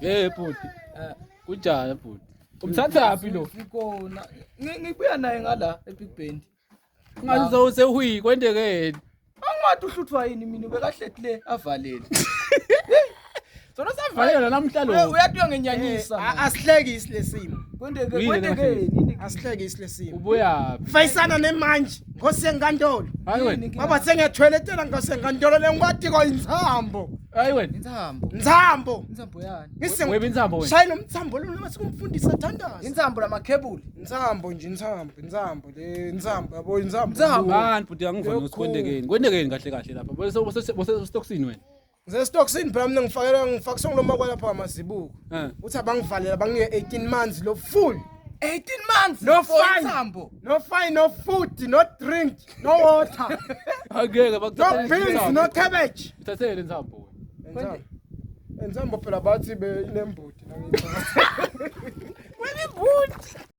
Hey bhuti. Kunjani bhuti? Umthathaphi lo? Sikona. Ngibuya naye ngala eBig Bend. Ngathi sewusehwi kwendekeni. Angathi uhluthwa yini mina ubekahleti le avalele. Sona savalela namhla lo. Uyathi uyangenyanyisa. Asihlekisi lesimo. Kwendeke Yini kwendekeni. Asihlekisi lesimo. Ubuyaphi? Fayisana nemanje nkosi yenkantolo. Hayi wena. Baba sengiyathweletela nkosi yenkantolo lengikwatiko intsambo. Hayi wena. Intsambo. Intsambo. Intsambo yani. Ngise Weba intsambo wena. Shayela umtsambo lo noma sikumfundisa thandaza. Intsambo lamakhebuli. Intsambo nje intsambo intsambo le intsambo yabo intsambo. Intsambo. Bani bhuti angivani ukuthi kwendekeni. Kwendekeni kahle kahle lapha. Bose bose stocksini wena. Ngisestocksini phela mina ngifakela ngifakiswa ngiloma kwalapha amazibuko. Eh. Uthi abangivalela banginike 18 months lo full. 18 months No for fine. intsambo. No fine, no food, no drink, no water, Angeke no bakuthathele. beans, no cabbage. Uthathele intsambo wena. Intsambo. Intsambo phela bathi be inembuti nangithatha.